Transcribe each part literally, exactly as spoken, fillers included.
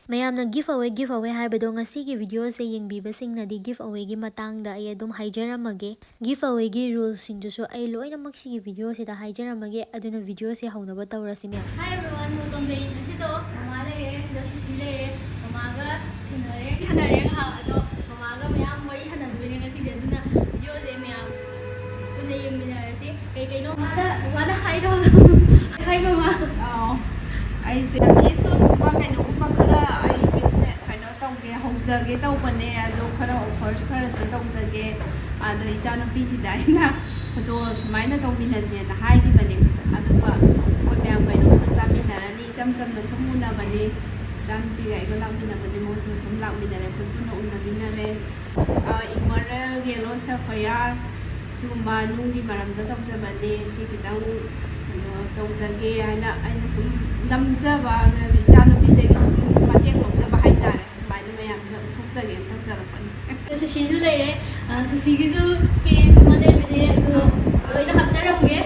ꯃꯌꯥꯝꯅ give away, give away ꯍꯥꯏꯕꯗꯣ ꯉꯁꯤꯒꯤ video ꯁꯦ ꯌꯦꯡꯕꯤꯕꯁꯤꯡꯅꯗꯤ give away ꯒꯤ ꯃꯇꯥꯡꯗ ꯑꯩ ꯑꯗꯨꯝ ꯍꯥꯏꯖꯔꯝꯃꯒꯦ꯫ Give away ꯒꯤ rule ꯁꯤꯡꯗꯨꯁꯨ ꯑꯩ ꯂꯣꯏꯅꯃꯛ ꯁꯤꯒꯤ video ꯁꯤꯗ ꯍꯥꯏꯖꯔꯝꯃꯒꯦ꯫ ꯑꯗꯨꯅ video ꯁꯦ ꯍꯧꯅꯕ ꯇꯧꯔꯁꯤ ꯃꯌꯥꯝ꯫ Hi everyone, welcome back. ꯉꯁꯤꯗꯣ ꯃꯃꯥ ꯂꯩꯔꯦ, ꯁꯤꯗ ꯁꯨꯁꯤ ꯂꯩꯔꯦ, ꯃꯃꯥꯒ ꯊꯦꯡꯅꯔꯦ, ꯁꯥꯟꯅꯔꯦ ꯉꯥꯏꯍꯥꯛ꯫ ꯑꯗꯣ ꯃꯃꯥꯒ ꯃꯌꯥꯝ ꯋꯥꯔꯤ ꯁꯥꯟꯅꯗꯣꯏꯅꯦ ꯉꯁꯤꯁꯦ, ꯑꯗꯨꯅ video ꯁꯦ ꯃꯌꯥꯝ ꯄꯨꯟꯅ ꯌꯦꯡꯃꯤꯟꯅꯔꯁꯤ꯫ ꯀꯩ ꯀꯩꯅꯣ ꯃꯥꯗ, ꯃꯃꯥꯗ hi ꯇꯧꯔꯣ꯫ Hi ꯃꯃꯥ꯫ ꯑꯥꯎ꯫ ꯑꯩꯁꯦ lucky store ꯒꯨꯝꯕ ꯀꯩꯅꯣꯒꯨꯝꯕ ꯈꯔ ꯑꯩ business ꯀꯩꯅꯣ ꯇꯧꯒꯦ, ꯍꯧꯖꯒꯦ ꯇꯧꯕꯅꯦ꯫ ꯑꯗꯣ ꯈꯔ offers ꯈꯔꯁꯨ ꯇꯧꯖꯒꯦ꯫ ꯑꯗꯣ ꯏꯆꯥꯅꯨꯄꯤꯁꯤꯗ ꯑꯩꯅ ꯐꯣꯇꯣ ꯁꯨꯃꯥꯏꯅ ꯇꯧꯃꯤꯟꯅꯁꯦꯅ ꯍꯥꯏꯈꯤꯕꯅꯦ꯫ ꯑꯗꯨꯒ ꯑꯩꯈꯣꯏ ꯃꯌꯥꯝ ꯀꯩꯅꯣꯝꯁꯨ ꯆꯥꯃꯤꯟꯅꯔꯅꯤ꯫ ꯏꯆꯝ ꯆꯝꯅ ꯁꯨꯝ ꯎꯅꯕꯅꯤ꯫ ꯏꯆꯥꯅꯨꯄꯤꯒ ꯑꯩꯒ ꯂꯥꯛꯃꯤꯟꯅꯕꯅꯤ꯫ ꯃꯣꯏꯁꯨ ꯁꯨꯝ ꯂꯥꯛꯃꯤꯟꯅꯔꯦ꯫ ꯑꯩꯈꯣꯏ ꯄꯨꯟꯅ ꯎꯅꯃꯤꯟꯅꯔꯦ꯫ ꯑ, Emerald, Yellow Sapphire ꯁꯤꯒꯨꯝꯕ ꯅꯨꯡꯒꯤ ꯃꯔꯝꯗ ꯇꯧꯖꯕꯅꯦ꯫ ꯁꯤ ꯈꯤꯇꯪ ꯀꯩꯅꯣ ꯇꯧꯖꯒꯦ ꯍꯥꯏꯅ ꯑꯩꯅ ꯁꯨꯝ ꯅꯝꯖꯕ, ꯏꯆꯥꯅꯨꯄꯤꯗꯒꯤ ꯁꯨꯝ ꯃꯇꯦꯡ ꯂꯧꯖꯕ ꯍꯥꯏꯇꯥꯔꯦ꯫ ꯁꯨꯃꯥꯏꯅ ꯃꯌꯥꯝꯗ ꯎꯠꯊꯣꯛꯆꯒꯦꯅ ꯇꯧꯖꯔꯛꯄꯅꯤ꯫ ꯁꯨꯁꯤꯁꯨ ꯂꯩꯔꯦ꯫ ꯑ, ꯁꯨꯁꯤꯒꯤꯁꯨ page ꯑꯃ ꯂꯩꯕꯅꯦ, ꯑꯗꯣ ꯂꯣꯏꯅ ꯍꯥꯞꯆꯔꯝꯒꯦ꯫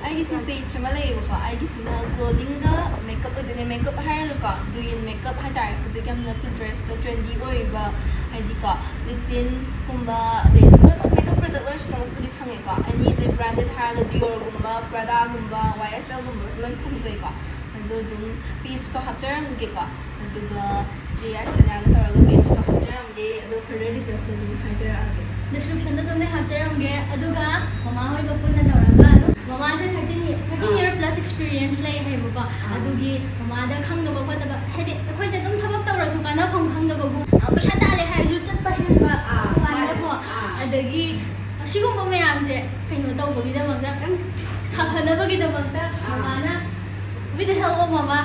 ꯑꯩꯒꯤꯁꯤ page ꯑꯃ ꯂꯩꯌꯦꯕꯀꯣ꯫ ꯑꯩꯒꯤꯁꯤꯅ clothing ꯒ makeup ꯑꯣꯏꯗꯣꯏꯅꯦ꯫ Makeup ꯍꯥꯏꯔꯒꯀꯣ, ꯗꯨꯌꯤꯟ makeup ꯍꯥꯏꯇꯥꯔꯦ꯫ ꯍꯧꯖꯤꯛ ꯌꯥꯝꯅ Pinterest ꯇ trendy ꯑꯣꯏꯔꯤꯕ, ꯍꯥꯏꯗꯤꯀꯣ, lip tint ꯀꯨꯝꯕ, ꯑꯗꯩꯗꯤ ꯂꯣꯏꯅꯃꯛ makeup product ꯂꯣꯏ ꯁꯨꯅꯃꯛꯄꯨꯗꯤ ꯐꯪꯉꯦꯀꯣ꯫ Any ꯑꯗꯩ branded ꯍꯥꯏꯔꯒ Dior ꯒꯨꯝꯕ, Prada ꯒꯨꯝꯕ, Y S L ꯒꯨꯝꯕꯁꯨ ꯂꯣꯏ ꯐꯪꯖꯩꯀꯣ꯫ ꯑꯗꯣ ꯑꯗꯨꯝ page ꯇꯣ ꯍꯥꯞꯆꯔꯝꯒꯦꯀꯣ꯫ ꯑꯗꯨꯒ ꯆꯤꯆꯦ ꯑꯥꯏꯁꯅꯤꯌꯥꯒ ꯇꯧꯔꯒ page ꯇꯣ ꯍꯥꯞꯆꯔꯝꯒꯦ꯫ ꯑꯗꯣ further details ꯇꯣ ꯑꯗꯨꯝ ꯍꯥꯏꯖꯔꯛꯑꯒꯦ꯫ Description ꯗ ꯑꯗꯨꯝ ꯂꯣꯏ ꯍꯥꯞꯆꯔꯝꯒꯦ꯫ ꯑꯗꯨꯒ ꯃꯃꯥ ꯍꯣꯏꯒ ꯄꯨꯟꯅ ꯇꯧꯔꯒ ꯑꯗꯨꯝ, ꯃꯃꯥꯁꯦ thirteen year, thirteen ꯑꯥ꯫ Year plus experience ꯂꯩ ꯍꯥꯏꯕꯀꯣ꯫ ꯑꯥ꯫ ꯑꯗꯨꯒꯤ ꯃꯃꯥꯗ ꯈꯪꯗꯕ ꯈꯣꯠꯇꯕ, ꯍꯥꯏꯗꯤ ꯑꯩꯈꯣꯏꯁꯦ ꯑꯗꯨꯝ ꯊꯕꯛ ꯇꯧꯔꯁꯨ ꯀꯥꯟꯅꯐꯝ ꯈꯪꯗꯕꯒꯨꯝ, ꯑꯥ, ꯄꯩꯁꯥ ꯇꯥꯜꯂꯦ ꯍꯥꯏꯔꯁꯨ ꯆꯠꯄ ꯍꯦꯟꯕ, ꯑꯥ, ꯁꯨꯃꯥꯏꯅꯀꯣ꯫ ꯃꯥꯅꯦ꯫ ꯑꯥ꯫ ꯑꯗꯒꯤ ꯑꯁꯤꯒꯨꯝꯕ ꯃꯌꯥꯝꯁꯦ ꯀꯩꯅꯣ ꯇꯧꯕꯒꯤꯗꯃꯛꯇ, ꯈꯤꯇꯪ ꯁꯥꯐꯅꯕꯒꯤꯗꯃꯛꯇ ꯑꯥ꯫ ꯃꯃꯥꯅ, with the help of ꯃꯃꯥ,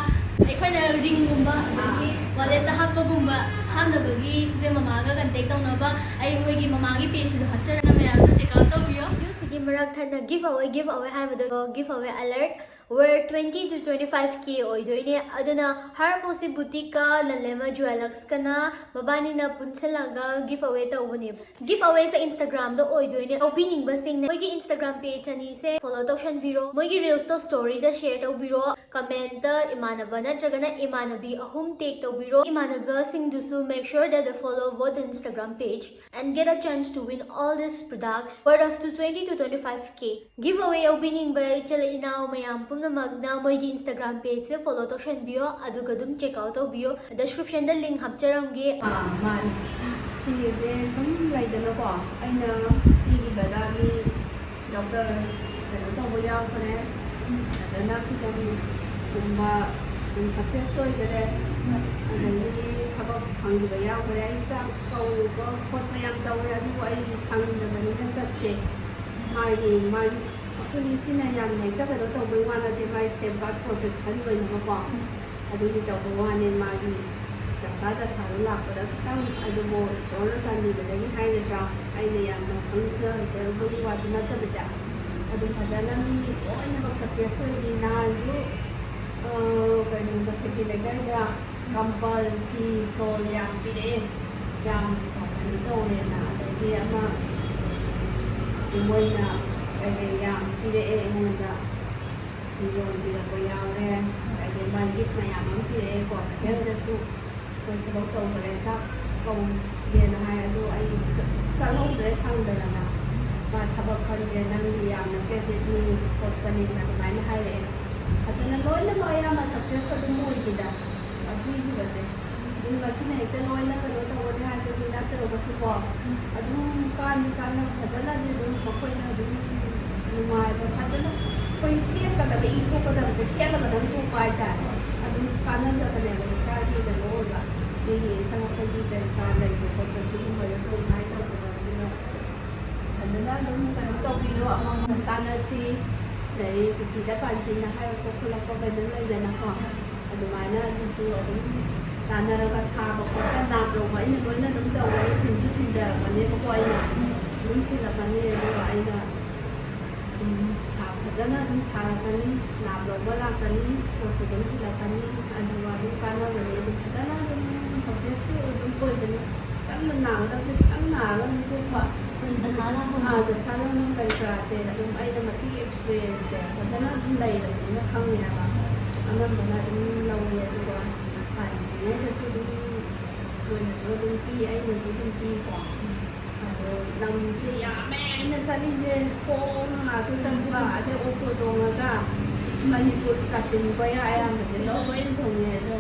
ꯑꯩꯈꯣꯏꯅ ring ꯒꯨꯝꯕ ꯑꯗꯒꯤ ꯑꯥ꯫ Wallet ꯇ ꯍꯥꯞꯄꯒꯨꯝꯕ ꯍꯥꯞꯅꯕꯒꯤꯁꯦ ꯃꯃꯥꯒ contact ꯇꯧꯅꯕ ꯑꯩ ꯃꯣꯏꯒꯤ ꯃꯃꯥꯒꯤ page ꯇꯨ ꯍꯥꯞꯆꯔꯒ ꯃꯌꯥꯝꯁꯨ check out ꯇꯧꯕꯤꯌꯣ꯫ Video ꯁꯤꯒꯤ ꯃꯔꯛ ꯊꯠꯅ give away, give away ꯍꯥꯏꯕꯗꯣ, give away alert꯫ Worth twenty to twenty five K ꯑꯣꯏꯗꯣꯏꯅꯦ꯫ ꯑꯗꯨꯅ ꯍꯔꯃꯣꯁꯤ ꯕꯨꯇꯤꯛꯀ ꯂꯟꯂꯦꯃ ꯖ꯭ꯋꯦꯂꯔꯁꯀꯅ ꯃꯕꯥꯅꯤꯅ ꯄꯨꯟꯁꯤꯜꯂꯒ ꯒꯤꯐ ꯑꯋꯦ ꯇꯧꯕꯅꯦꯕ꯫ ꯒꯤꯐ ꯑꯋꯦꯁꯦ ꯏꯟꯁꯇꯥꯒ꯭ꯔꯥꯝꯗ ꯑꯣꯏꯗꯣꯏꯅꯦ꯫ ꯂꯧꯕꯤꯅꯤꯡꯕꯁꯤꯡꯅ ꯃꯣꯏꯒꯤ ꯏꯟꯁꯇꯥꯒ꯭ꯔꯥꯝ ꯄꯦꯖ ꯑꯅꯤꯁꯦ ꯐꯣꯂꯣ ꯇꯧꯁꯟꯕꯤꯔꯣ꯫ ꯃꯣꯏꯒꯤ ꯔꯤꯜꯁꯇꯣ ꯁ꯭ꯇꯣꯔꯤꯗ ꯁꯦꯌꯔ ꯇꯧꯕꯤꯔꯣ꯫ ꯀꯃꯦꯟꯇ ꯏꯃꯥꯟꯅꯕ ꯅꯠꯇ꯭ꯔꯒꯅ ꯏꯃꯥꯟꯅꯕꯤ ꯑꯍꯨꯝ ꯇꯦꯒ ꯇꯧꯕꯤꯔꯣ꯫ ꯏꯃꯥꯟꯅꯕꯁꯤꯡꯗꯨꯁꯨ make sure that they follow both Instagram page and get a chance to win all these products worth up to twenty to twenty five K. ꯒꯤꯐ ꯑꯋꯦ ꯌꯥꯎꯕꯤꯅꯤꯡꯕ ꯏꯆꯤꯜ ꯏꯅꯥꯎ ꯃꯌꯥꯝ ꯄꯨꯝꯅꯃꯛꯅ ꯃꯣꯏꯒꯤ ꯏꯟꯁꯇꯥꯒ꯭ꯔꯥꯝ ꯄꯦꯖꯁꯦ ꯐꯣꯂꯣ ꯇꯧꯁꯟꯕꯤꯌꯣ, ꯑꯗꯨꯒ ꯑꯗꯨꯝ ꯆꯦꯛ ꯑꯥꯎꯠ ꯇꯧꯕꯤꯌꯣ꯫ ꯗꯤꯁꯀ꯭ꯔꯤꯞꯁꯟꯗ ꯂꯤꯡ ꯍꯥꯞꯆꯔꯝꯒꯦ꯫ ꯑꯥ, ꯃꯥꯅꯤ꯫ ꯁꯤꯒꯤꯁꯦ ꯁꯨꯝ ꯂꯩꯗꯅꯀꯣ, ꯑꯩꯅ ꯄꯤꯈꯤꯕꯗ ꯃꯤ ꯗꯣꯛꯇꯔ ꯀꯩꯅꯣ ꯇꯧꯕ ꯌꯥꯎꯈ꯭ꯔꯦ, ꯐꯖꯅ ꯐꯤꯂꯝꯒꯨꯝꯕ ꯑꯗꯨꯝ ꯁꯛꯁꯦꯁ ꯑꯣꯏꯈꯔꯦ, ꯑꯗꯒꯤꯗꯤ ꯊꯕꯛ ꯐꯪꯈꯤꯕ ꯌꯥꯎꯈ꯭ꯔꯦ꯫ ꯑꯩ ꯆꯥꯛ ꯀꯧꯕ ꯈꯣꯠꯄ ꯌꯥꯝ ꯇꯧꯋꯦ, ꯑꯗꯨꯕꯨ ꯑꯩ ꯁꯪꯗꯕꯅꯤꯅ ꯆꯠꯇꯦ꯫ ꯃꯥꯒꯤ, ꯃꯥꯒꯤ ꯑꯩꯈꯣꯏꯒꯤ ꯁꯤꯅ ꯌꯥꯝꯅ ꯍꯦꯛꯇ ꯀꯩꯅꯣ ꯇꯧꯕꯩ ꯋꯥ ꯅꯠꯇꯦ, ꯃꯥꯒꯤ ꯁꯦꯐ ꯒꯥꯔꯗ ꯄ꯭ꯔꯣꯇꯦꯛꯁꯟ ꯑꯣꯏꯅꯕꯀꯣ꯫ ꯑꯗꯨꯒꯤ ꯇꯧꯕ ꯋꯥꯅꯦ꯫ ꯃꯥꯒꯤ ꯗꯁꯥ ꯗꯁꯥꯗꯣ ꯂꯥꯛꯄꯗ ꯈꯤꯇꯪ, ꯑꯗꯨꯕꯨ ꯏꯁꯣꯔꯅ ꯆꯥꯟꯕꯤꯕꯗꯒꯤ ꯍꯥꯏꯒꯗ꯭ꯔꯥ, ꯑꯩꯅ ꯌꯥꯝꯅ ꯈꯪꯖ ꯍꯩꯖꯔꯨꯕꯒꯤ ꯋꯥꯁꯨ ꯅꯠꯇꯕꯤꯗ, ꯑꯗꯨꯝ ꯐꯖꯅ ꯃꯤ ꯂꯣꯏꯅꯃꯛ ꯁꯛꯁꯦꯁ ꯑꯣꯏꯔꯤ꯫ ꯅꯍꯥꯟꯁꯨ, ꯑ, ꯀꯩꯅꯣꯗ, ꯈꯦꯇ꯭ꯔꯤ ꯂꯩꯀꯥꯏꯗ ꯀꯝꯕꯜ, ꯐꯤ, ꯁꯣꯜ ꯌꯥꯝ ꯄꯤꯔꯛꯑꯦ, ꯌꯥꯝ ꯀꯩꯅꯣ ꯇꯧꯔꯦꯅ꯫ ꯑꯗꯒꯤ ꯑꯃ ꯃꯣꯏꯅ ꯀꯩꯀꯩ ꯌꯥꯝ ꯄꯤꯔꯛꯑꯦ ꯑꯩꯉꯣꯟꯗ꯫ ꯐꯤꯔꯣꯜ ꯄꯤꯔꯛꯄ ꯌꯥꯎꯔꯦ, ꯑꯗꯩ ꯃꯥ ꯒꯤꯐ ꯃꯌꯥꯝ ꯑꯃ ꯄꯤꯔꯛꯑꯦꯀꯣ꯫ ꯍꯣꯇꯦꯜꯗꯁꯨ ꯑꯩꯈꯣꯏ ꯊꯕꯛ ꯇꯧꯈ꯭ꯔꯦ, ꯆꯥꯛ ꯀꯧꯒꯦꯅ ꯍꯥꯏ, ꯑꯗꯣ ꯑꯩ ꯆ-, ꯆꯠꯍꯧꯗ꯭ꯔꯦ ꯁꯪꯗꯗꯅ꯫ ꯃꯥ ꯊꯕꯛ ꯈꯟꯗ꯭ꯔꯦ, ꯅꯪꯗꯤ ꯌꯥꯝꯅ ꯀ꯭ꯔꯦꯗꯤꯠꯅꯤ ꯈꯣꯠꯄꯅꯤꯅ ꯑꯗꯨꯃꯥꯏꯅ ꯍꯥꯏꯔꯛꯑꯦ꯫ ꯐꯖꯅ ꯂꯣꯏꯅꯃꯛ ꯑꯌꯥꯝꯕ ꯁꯛꯁꯦꯁ ꯑꯗꯨꯝ ꯑꯣꯏꯈꯤꯗ, ꯄꯤꯈꯤꯕꯁꯦ꯫ ꯑꯗꯨꯝ ꯃꯁꯤꯅ ꯍꯦꯛꯇ ꯂꯣꯏꯅ ꯀꯩꯅꯣ ꯇꯧꯒꯅꯤ ꯍꯥꯏꯕꯒꯤ ꯅꯠꯇ꯭ꯔꯒꯁꯨꯀꯣ, ꯑꯗꯨꯝ ꯀꯥꯟꯗꯤ ꯀꯥꯟꯅꯕ ꯐꯖꯅꯗꯤ ꯑꯗꯨꯝ ꯃꯈꯣꯏꯅ ꯑꯗꯨꯝ ꯅꯨꯡꯉꯥꯏꯕ ꯐꯖꯅ ꯑꯩꯈꯣꯏ ꯇꯦꯛꯀꯗꯕ, ꯏ ꯊꯣꯛꯀꯗꯕꯁꯦ ꯈꯦꯠꯂꯒꯗꯪ ꯊꯣꯛꯄ ꯍꯥꯏꯇꯥꯔꯦ꯫ ꯑꯗꯨꯝ ꯀꯥꯟꯅꯖꯕꯅꯦꯕ ꯏꯁꯥꯒꯤ ꯀꯩꯅꯣ ꯑꯣꯏꯕ꯫ ꯃꯤꯒꯤ ꯏꯟꯀꯝ ꯑꯩꯈꯣꯏꯒꯤ ꯀꯔꯤ ꯀꯔꯥ ꯂꯩꯕ ꯈꯣꯠꯄ ꯁꯤꯒꯨꯝꯕꯗ ꯑꯩꯈꯣꯏ ꯁꯨꯃꯥꯏꯅ ꯇꯧꯕꯗ ꯑꯗꯨꯅ ꯐꯖꯅ ꯑꯗꯨꯝ ꯀꯩꯅꯣ ꯇꯧꯕꯤꯔꯣ, ꯑꯃꯃꯝ ꯇꯥꯟꯅꯁꯤ꯫ ꯑꯗꯩ ꯄꯨꯟꯁꯤꯗ ꯄꯥꯟꯖꯤꯅ ꯍꯥꯏꯔꯛꯄ ꯈꯣꯠꯂꯛꯄ ꯀꯩꯅꯣ ꯂꯩꯗꯅꯀꯣ, ꯑꯗꯨꯃꯥꯏꯅ ꯑꯗꯨꯁꯨ ꯑꯗꯨꯝ ꯇꯥꯟꯅꯔꯒ ꯁꯥꯕ ꯈꯣꯠꯄ, ꯅꯥꯞ ꯂꯧꯕ ꯑꯩꯅ ꯂꯣꯏꯅ ꯑꯗꯨꯝ ꯇꯧꯋꯦ꯫ ꯑꯩ ꯊꯤꯟꯁꯨ ꯊꯤꯟꯖꯔꯛꯄꯅꯦꯕꯀꯣ, ꯑꯩꯅ ꯑꯗꯨꯝ ꯊꯤꯜꯂꯛꯀꯅꯤ꯫ ꯑꯗꯨꯒ ꯑꯩꯅ ꯑꯗꯨꯝ ꯁꯥꯕ ꯐꯖꯅ ꯑꯗꯨꯝ ꯁꯥꯔꯛꯀꯅꯤ, ꯅꯥꯕ ꯂꯧꯕ ꯂꯥꯛꯀꯅꯤ, ꯄꯣꯠꯁꯨ ꯑꯗꯨꯝ ꯊꯤꯜꯂꯛꯀꯅꯤ, ꯑꯗꯨꯒ ꯑꯗꯨꯝ ꯀꯥꯟꯅꯕꯅꯤ꯫ ꯑꯗꯨꯝ ꯐꯖꯅ ꯑꯗꯨꯝ ꯁꯛꯁꯦꯁꯁꯨ ꯑꯗꯨꯝ ꯑꯣꯏꯕꯅꯤ꯫ ꯀꯟꯅ ꯅꯥꯒꯗꯕꯁꯦ ꯈꯤꯇꯪ ꯅꯥꯔꯒ ꯑꯗꯨꯝ ꯇꯣꯛꯄ꯫ ꯑꯩꯈꯣꯏ ꯗꯁꯥ ꯂꯥꯡꯕ ꯑꯥ, ꯗꯁꯥ ꯂꯥꯡꯕ ꯀꯔꯤ ꯀꯔꯥꯁꯦ ꯑꯗꯨꯝ ꯑꯩꯅ ꯃꯁꯤꯒꯤ ꯑꯦꯛꯁꯄꯤꯔꯤꯌꯦꯟꯁꯁꯦ ꯐꯖꯅ ꯑꯗꯨꯝ ꯂꯩꯔꯕꯅꯤꯅ ꯈꯪꯉꯦꯕ꯫ ꯑꯅꯝꯕꯅ ꯑꯗꯨꯝ ꯂꯧꯋꯦ꯫ ꯑꯗꯨꯒ ꯄꯥꯟꯖꯤꯉꯩꯗꯁꯨ ꯑꯗꯨꯝ ꯃꯣꯏꯅꯁꯨ ꯑꯗꯨꯝ ꯄꯤ, ꯑꯩꯅꯁꯨ ꯑꯗꯨꯝ ꯄꯤꯀꯣ꯫ ꯑꯗꯣ ꯂꯝꯁꯦ ꯌꯥꯝꯃꯦ ꯑꯩꯅ ꯆꯠꯂꯤꯁꯦ, ꯈꯣꯡꯅ ꯉꯥꯛꯇ ꯆꯠꯄ, ꯑꯗꯩ ꯑꯣꯇꯣ ꯇꯣꯡꯉꯒ ꯃꯅꯤꯄꯨꯔ ꯀꯥꯆꯤꯟ ꯀꯣꯌꯥ ꯑꯌꯥꯝꯕꯁꯦ ꯂꯣꯏꯅ ꯊꯨꯡꯉꯦ꯫ ꯑꯗꯣ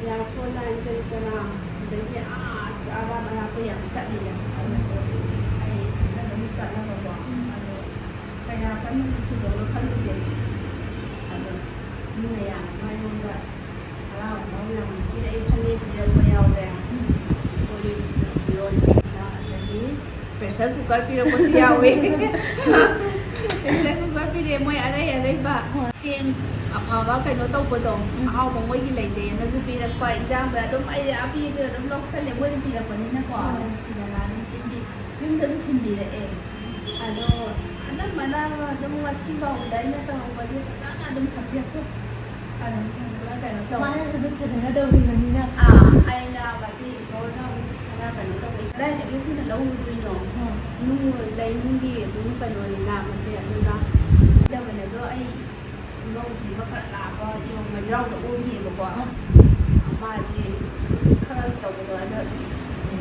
ꯏꯌꯥꯔꯄꯣꯔꯠ ꯂꯥꯏꯟ ꯀꯔꯤ ꯀꯔꯥ, ꯑꯗꯒꯤ ꯑꯁ ꯑꯔꯥꯞ ꯑꯔꯥꯞꯄ ꯌꯥꯝ ꯆꯠꯂꯤꯅꯦ꯫ ꯑꯗꯨꯁꯨ ꯑꯩ ꯏꯊꯟꯇ ꯑꯗꯨꯝ ꯆꯠꯂꯒꯀꯣ꯫ ꯑꯗꯣ ꯀꯌꯥ ꯀꯟꯅ ꯊꯣꯏꯗꯣꯛꯅ ꯈꯜꯂꯨꯗꯦ꯫ ꯑꯗꯣ ꯃꯤ ꯃꯌꯥꯝ ꯑꯃ ꯑꯩꯉꯣꯟꯗ ꯑꯁ ꯍꯔꯥꯎ ꯍꯔꯥꯎ ꯌꯥꯝꯅ ꯄꯤꯔꯛꯏ꯫ ꯐꯅꯦꯛ ꯄꯤꯔꯛꯄ ꯌꯥꯎꯔꯦ, ꯀꯣꯜ ꯂꯤꯛ ꯐꯤꯔꯣꯜ, ꯑꯗꯒꯤ ꯄ꯭ꯔꯦꯁꯔ ꯀꯨꯀꯔ ꯄꯤꯔꯛꯄꯁꯨ ꯌꯥꯎꯋꯤ꯫ ꯄ꯭ꯔꯦꯁꯔ ꯀꯨꯀꯔ ꯄꯤꯔꯛꯑꯦ, ꯃꯣꯏ ꯑꯔꯩ ꯑꯔꯩꯕ꯫ ꯍꯣꯏ꯫ ꯆꯦꯡ ꯑꯐꯕ ꯀꯩꯅꯣ ꯇꯧꯕꯗꯣ, ꯎꯝ꯫ ꯑꯍꯥꯎꯕ ꯃꯣꯏꯒꯤ ꯂꯩꯖꯩꯅꯁꯨ ꯄꯤꯔꯛꯄ, ꯏꯟꯖꯥꯡꯗ ꯑꯗꯨꯝ ꯑꯩ ꯑꯄꯤꯕ ꯑꯗꯨꯝ ꯂꯧꯁꯜꯂꯦ, ꯃꯣꯏꯅ ꯄꯤꯔꯛꯄꯅꯤꯅꯀꯣ꯫ ꯍꯣꯏ꯫ ꯅꯨꯡꯁꯤꯗꯅ ꯑꯗꯨꯝ ꯊꯤꯟꯕꯤ-, ꯌꯨꯝꯗꯁꯨ ꯊꯤꯟꯕꯤꯔꯛꯑꯦ꯫ ꯑꯗꯣ ꯑꯅꯝꯕꯅ ꯑꯗꯨꯝ ꯉꯁꯤꯐꯥꯎꯗ ꯑꯩꯅ ꯇꯧꯔꯛꯄꯁꯦ ꯐꯖꯅ ꯑꯗꯨꯝ ꯁꯛꯁꯦꯁ ꯑꯣꯏ꯫ ꯑꯗꯨꯝ ꯐꯖꯅ ꯀꯩꯅꯣ ꯇꯧꯋꯦ꯫ ꯃꯥꯅꯁꯨ ꯑꯗꯨꯝ ꯐꯖꯅ ꯇꯧꯕꯤꯕꯅꯤꯅ꯫ ꯑꯥ, ꯑꯩꯅ ꯃꯁꯤ ꯏꯁꯣꯔꯅ ꯑꯃꯨꯛ ꯈꯔ ꯀꯩꯅꯣ ꯇꯧꯋꯦ꯫ ꯀꯗꯥꯏꯗꯒꯤ ꯑꯩꯈꯣꯏꯅ ꯂꯧꯔꯨꯗꯣꯏꯅꯣ? ꯎꯝ꯫ ꯅꯨꯡ ꯂꯩꯅꯨꯡꯒꯤ ꯑꯗꯨꯝ ꯀꯩꯅꯣꯅꯤꯅ ꯃꯁꯤ꯫ ꯑꯗꯨꯅ ꯏꯟꯗꯕꯅꯦ꯫ ꯑꯗꯣ ꯑꯩ ꯏꯃꯧ ꯅꯨꯄꯤ ꯑꯃ ꯈꯔ ꯂꯥꯞꯄ ꯌꯣꯡ ꯃꯩꯖꯥꯎꯗ ꯑꯣꯟꯈꯤꯑꯕꯀꯣ꯫ ꯎꯝ꯫ ꯃꯥꯁꯤ ꯈꯔ ꯇꯧꯕꯗꯣ, ꯑꯗꯣ ꯑꯁ,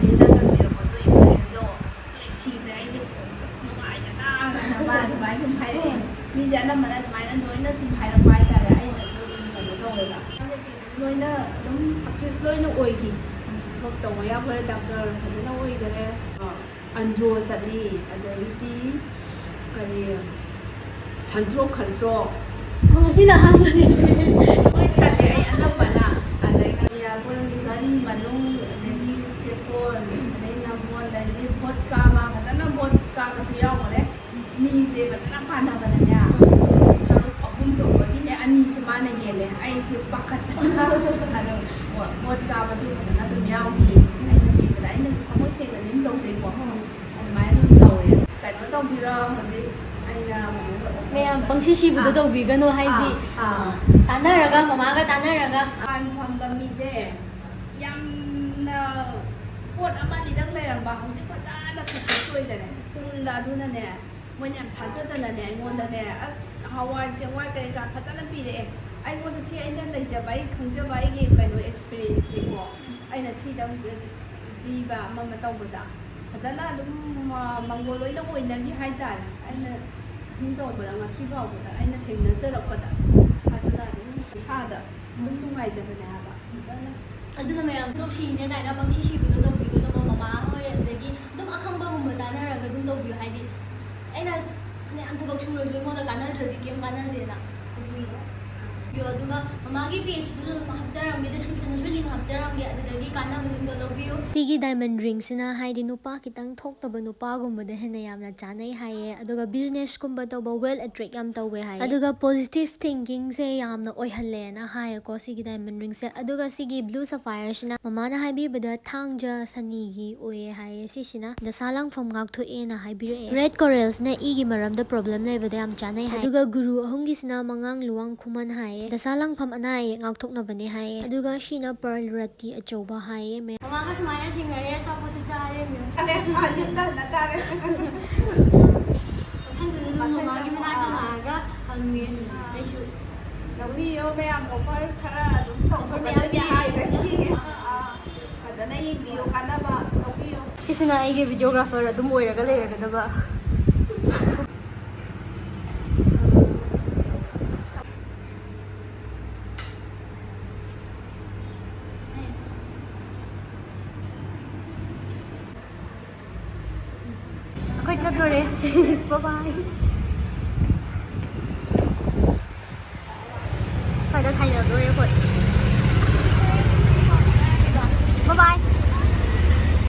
ꯅꯦꯅꯦꯅ ꯇꯝꯕꯤꯔꯛꯄꯗꯣ ꯏꯃꯣꯏꯅꯨꯗꯣ ꯑꯁ ꯁꯤꯈ꯭ꯔꯦ ꯑꯩꯁꯦ, ꯑꯁ ꯅꯨꯡꯉꯥꯏꯇꯅ꯫ ꯃꯥ ꯑꯗꯨꯃꯥꯏꯅ ꯁꯨꯝ ꯍꯥꯏꯔꯛꯑꯦ꯫ ꯃꯤꯁꯦ ꯑꯅꯝꯕꯅ ꯑꯗꯨꯃꯥꯏꯅ ꯂꯣꯏꯅ ꯁꯨꯝ ꯍꯥꯏꯔꯛꯄ ꯍꯥꯏꯇꯥꯔꯦ꯫ ꯑꯩꯅꯁꯨ ꯑꯗꯨꯝ ꯀꯩꯅꯣ ꯇꯧꯋꯦꯕ꯫ ꯂꯣꯏꯅ ꯑꯗꯨꯝ ꯁꯛꯁꯦꯁ ꯂꯣꯏꯅ ꯑꯣꯏꯈꯤ꯫ ꯊꯕꯛ ꯇꯧꯕ ꯌꯥꯎꯈ꯭ꯔꯦ, ꯗꯥꯛꯇꯔ ꯐꯖꯅ ꯑꯣꯏꯈꯔꯦ꯫ ꯑꯟꯗ꯭ꯔꯣ ꯆꯠꯂꯤ, ꯑꯗꯒꯤꯗꯤ ꯀꯔꯤ, ꯁꯟꯇ꯭ꯔꯣꯛ ꯈꯟꯇ꯭ꯔꯣꯛ꯫ ꯑꯣ, ꯉꯁꯤꯅ ꯑꯍꯥꯟꯕꯅꯦ꯫ ꯂꯣꯏ ꯆꯠꯂꯦ ꯑꯩ ꯑꯅꯝꯕꯅ꯫ ꯑꯗꯒꯤ ꯌꯥꯔꯕꯣꯔꯒꯤ ꯘꯔꯤ ꯃꯅꯨꯡ, ꯑꯗꯒꯤ ꯆꯦꯛꯀꯣꯟ, ꯑꯗꯩ ꯅꯝꯕꯣꯜ, ꯑꯗꯒꯤ ꯚꯣꯠ ꯀꯥꯕ, ꯐꯖꯅ ꯚꯣꯠ ꯀꯥꯕꯁꯨ ꯌꯥꯎꯈ꯭ꯔꯦ꯫ ꯃꯤꯁꯦ ꯐꯖꯅ ꯄꯥꯟꯅꯕꯗꯅꯦ, ꯁꯔꯨꯛ ꯑꯍꯨꯝ ꯊꯣꯛꯄꯒꯤꯅꯦ, ꯑꯅꯤꯁꯦ ꯃꯥꯅ ꯍꯦꯜꯂꯦ꯫ ꯑꯩꯁꯦ ꯄꯥꯈꯠꯇꯅ ꯑꯗꯣ ꯚꯣꯠ ꯀꯥꯕꯁꯨ ꯐꯖꯅ ꯑꯗꯨꯝ ꯌꯥꯎꯈꯤ꯫ ꯑꯩꯅ ꯄꯤꯕꯗ ꯑꯩꯅꯁꯨ ꯊꯃꯣꯏ ꯁꯦꯡꯅ ꯑꯗꯨꯝ ꯇꯧꯖꯩꯀꯣ꯫ ꯑꯗꯨꯃꯥꯏꯅ ꯑꯗꯨꯝ ꯇꯧꯋꯦ꯫ ꯀꯩꯅꯣ ꯇꯧꯕꯤꯔꯣ, ꯍꯧꯖꯤꯛ ꯑꯩꯅ ꯀꯩꯅꯣꯗ ꯃꯌꯥꯝ ꯄꯪꯁꯤ ꯁꯤꯕꯗꯣ ꯑꯥ꯫ ꯇꯧꯕꯤꯒꯅꯨ, ꯍꯥꯏꯗꯤ, ꯑꯥ, ꯑꯥ꯫ ꯑ, ꯇꯥꯟꯅꯔꯒ, ꯃꯃꯥꯒ ꯇꯥꯟꯅꯔꯒ꯫ ꯗꯨꯀꯥꯟ ꯐꯝꯕ ꯃꯤꯁꯦ ꯌꯥꯝꯅ ꯄꯣꯠ ꯑꯃ ꯑꯅꯤꯗꯪ ꯂꯩꯔꯝꯕ, ꯍꯧꯖꯤꯛ ꯐꯖꯅ success ꯑꯣꯏꯗꯔꯦ꯫ ꯇꯨꯡꯗ ꯑꯗꯨꯅꯅꯦ, ꯃꯣꯏꯅ ꯌꯥꯝ ꯊꯥꯖꯗꯅꯅꯦ, ꯑꯩꯉꯣꯟꯗꯅꯦ, ꯑꯁ, ꯍꯋꯥꯏ ꯆꯦꯡꯋꯥꯏ ꯀꯔꯤ ꯀꯔꯥ ꯐꯖꯅ ꯄꯤꯔꯛꯑꯦ꯫ ꯑꯩꯉꯣꯟꯗ ꯁꯤ ꯑꯩꯅ ꯂꯩꯖꯕ, ꯑꯩ ꯈꯪꯖꯕ, ꯑꯩꯒꯤ ꯀꯩꯅꯣ experienceꯁꯤꯀꯣ, ꯑꯩꯅ ꯁꯤꯗ ꯄꯤꯕ ꯑꯃ ꯑꯃ ꯇꯧꯕꯗ ꯐꯖꯅ ꯑꯗꯨꯝ, ꯑ, ꯃꯪꯒꯣꯜ ꯂꯣꯏꯅ ꯑꯣꯏꯅꯈꯤ ꯍꯥꯏꯇꯥꯔꯦ꯫ ꯑꯩꯅ ꯁꯨꯝ ꯇꯧꯕꯗ ꯉꯁꯤ ꯐꯥꯎꯕꯗ ꯑꯩꯅ ꯊꯦꯡꯅꯖꯔꯛꯄꯗ, ꯑꯗꯨꯅ ꯑꯗꯨꯝ ꯏꯁꯥꯗ ꯑꯗꯨꯝ ꯅꯨꯡꯉꯥꯏꯖꯕꯅꯦ ꯍꯥꯏꯕ ꯐꯖꯅ꯫ ꯑꯗꯨꯅ ꯃꯌꯥꯝ ꯇꯣꯛ ꯁꯤꯅꯦ ꯀꯥꯏꯅ ꯄꯪꯁꯤ ꯁꯤꯕꯗꯣ ꯇꯧꯕꯤꯒꯅꯨ꯫ ꯃꯃꯥ ꯍꯣꯏ, ꯑꯗꯒꯤ ꯑꯗꯨꯝ ꯑꯈꯪꯕꯒꯨꯝꯕ ꯇꯥꯟꯅꯔꯒ ꯑꯗꯨꯝ ꯇꯧꯕꯤꯌꯨ꯫ ꯍꯥꯏꯗꯤ ꯑꯩꯅ ꯐꯅꯌꯥꯝ ꯊꯕꯛ ꯁꯨꯔꯁꯨ ꯑꯩꯉꯣꯟꯗ ꯀꯥꯟꯅꯗ꯭ꯔꯗꯤ ꯀꯩꯝ ꯀꯥꯟꯅꯗꯦꯅ꯫ ꯑꯗꯨꯒꯤꯗꯣ ꯇꯧꯕꯤꯌꯣ꯫ ꯑꯗꯨꯒ ꯃꯃꯥꯒꯤ pageꯇꯨꯁꯨ ꯑꯗꯨꯝ ꯍꯥꯞꯆꯔꯝꯒꯦ, descriptionꯗꯁꯨ link ꯍꯥꯞꯆꯔꯝꯒꯦ, ꯑꯗꯨꯗꯒꯤ ꯀꯥꯟꯅꯕꯁꯤꯡꯗꯣ ꯂꯧꯕꯤꯌꯨ꯫ ꯁꯤꯒꯤ diamond ringꯁꯤꯅ ꯍꯥꯏꯗꯤ ꯅꯨꯄꯥ ꯈꯤꯇꯪ ꯊꯣꯛꯇꯕ ꯅꯨꯄꯥꯒꯨꯝꯕꯗ ꯍꯦꯟꯅ ꯌꯥꯝꯅ ꯆꯥꯅꯩ ꯍꯥꯏꯌꯦ꯫ ꯑꯗꯨꯒ businessꯀꯨꯝꯕ ꯇꯧꯕ wealth attract ꯌꯥꯝ ꯇꯧꯋꯦ ꯍꯥꯏꯌꯦ꯫ ꯑꯗꯨꯒ positive thinkingꯁꯦ ꯌꯥꯝꯅ ꯑꯣꯏꯍꯜꯂꯦꯅ ꯍꯥꯏꯌꯦꯀꯣ ꯁꯤꯒꯤ diamond ringꯁꯦ꯫ ꯑꯗꯨꯒ ꯁꯤꯒꯤ blue sapphireꯁꯤꯅ ꯃꯃꯥꯅ ꯍꯥꯏꯕꯤꯕꯗ ꯊꯥꯡꯖ ꯁꯅꯤꯒꯤ ꯑꯣꯏꯌꯦ ꯍꯥꯏꯌꯦ꯫ ꯁꯤꯁꯤꯅ ꯗꯁꯥ ꯂꯥꯡꯐꯝ ꯉꯥꯛꯊꯣꯛꯑꯦꯅ ꯍꯥꯏꯕꯤꯔꯛꯑꯦ꯫ Red coralꯁꯤꯅ ꯏꯒꯤ ꯃꯔꯝꯗ problem ꯂꯩꯕꯗ ꯌꯥꯝ ꯆꯥꯅꯩ ꯍꯥꯏ꯫ ꯑꯗꯨꯒ ꯒꯨꯔꯨ ꯑꯍꯨꯝꯒꯤꯁꯤꯅ ꯃꯉꯥꯡ ꯂꯨꯋꯥꯡ ꯈꯨꯃꯟ ꯍꯥꯏꯌꯦ꯫ ꯗꯁꯥ ꯂꯥꯡꯐꯝ ꯑꯅꯥ ꯑꯌꯦꯛ ꯉꯥꯛꯊꯣꯛꯅꯕꯅꯦ ꯍꯥꯏꯌꯦ꯫ ꯑꯗꯨꯒ ꯁꯤꯅ pearl ꯔꯇꯤ ꯑꯆꯧꯕ ꯍꯥꯏꯌꯦ꯫ ꯃꯌꯥꯝ ꯃꯃꯥꯒ ꯁꯨꯃꯥꯏꯅ ꯊꯦꯡꯅꯔꯦ, ꯑꯆꯥꯄꯣꯠꯁꯨ ꯆꯥꯔꯦ, ꯃꯌꯥꯝ꯫ ꯑꯗꯩ ꯌꯨꯝꯗ ꯍꯟꯅ ꯇꯥꯔꯦ꯫ ꯃꯊꯪꯗꯗꯤ ꯑꯗꯨꯝ ꯃꯃꯥꯒꯤ ꯃꯅꯥꯛꯇ ꯂꯥꯛꯑꯒ ꯍꯪꯉꯦ꯫ ꯑꯥ꯫ ꯑꯩꯁꯨ ꯂꯧꯕꯤꯌꯣ ꯃꯌꯥꯝ, offer ꯈꯔ ꯑꯗꯨꯝ offer ꯃꯌꯥꯝ ꯇꯧꯕꯤꯌꯣ ꯄꯤꯔꯦ꯫ ꯑꯍꯥꯟꯕꯒꯤ꯫ ꯑꯥ, ꯐꯖꯅ ꯌꯦꯡꯕꯤꯌꯣ, ꯀꯥꯟꯅꯕ ꯂꯧꯕꯤꯌꯣ꯫ ꯁꯤꯁꯤꯅ ꯑꯩꯒꯤ videographer ꯑꯗꯨꯝ ꯑꯣꯏꯔꯒ ꯂꯩꯔꯒꯗꯕ꯫ ꯑꯩꯈꯣꯏ ꯆꯠꯇꯣꯔꯦ꯫ Bye bye꯫ ꯁ꯭ꯋꯥꯏꯗ ꯈꯥꯏꯅꯗꯣꯔꯦ ꯑꯩꯈꯣꯏ꯫